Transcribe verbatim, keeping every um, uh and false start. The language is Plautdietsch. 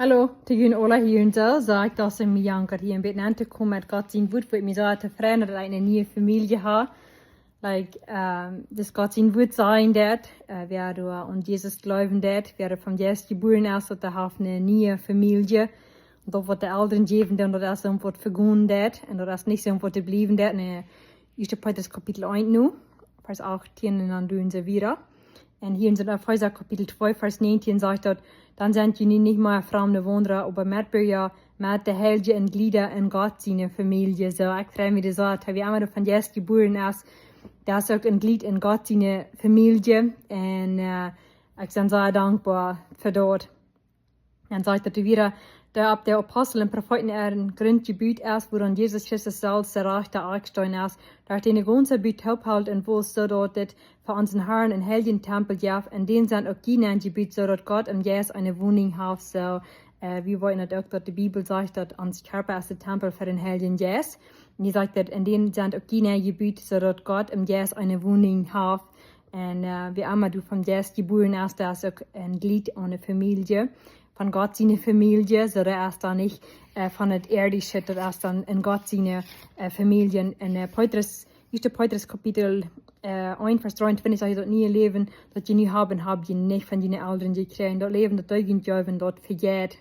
Hallo, to jun aula hia un soo, soo ekj daut see mie jankat hia een bät aun to komen met Gott sien Wuat, wua mie soo tofräd, daut ekj eene niee Famielje ha. Like, ähm, daut Gott sien Wuat sajen deit, äh, wäa doa aun Jesus jleewen deit, wäa doa vom Jeist jebuaren es, daut dee haft eene niee Famielje. Un daut waut de Elren jäwen doonen, daut es soo waut vegonen deit. Un daut es nich soo waut bliewen deit. En Ieeschte Petrus Kapitel eent nu, Varsch achtieen, un dan doonen see wieda. Un hia en Efeesa Kapitel twee, Varsch näajentieen sajcht daut: Dan sent jie nu nich mea framde Waundra, oba Metbirja met de Heilje un Jlieda en Gott siene Famielje. Soo, ekj frei mie soo, daut wie emma doa vom Jeist jebuaren es, daut es uk een Jlied en Gott siene Famielje. Un, äh, ekj sie soo dankboa fa daut. Dan sajcht daut wieda: Dee opp de Apostel un Profeeten äa Grunt jebut es, wuaraun Jesus Christus selfst de rajchta Akjsteen es, derch dän de gaunze Bua toopholt un wausst, soo daut et fa onsen Harn een heiljen Tempel jeft, en dän sent uk jie nenn jebut, soo daut Gott em Jeist eene Wonunk haft. Soo, äh, wie weeten daut uk, daut de Bibel sajcht, daut ons Kjarpa es de Tempel fa dän Heiljen Jeist. Un dee sajcht daut, en dän sent uk jie nenn jebut, soo daut Gott em Jeist eene Wonunk haft. Un, äh, wäa emma doa vom Jeist jebuaren es, daut es uk een Jlied aun de Famielje, von Gott siene Famielje, soo daut es dan nich, äh, von daut Irdische, daut es dan en Gott siene, äh, Famielje. En, äh, Petrus, Ieeschte Petrus Kapitel, äh, eent, Varsch dreeuntwintich sajcht: Daut niee Läwen, daut jie nu haben, hab jie nich von june Elren jekjräajen. Daut Läwen, daut deit junt jäwen, daut vejeit.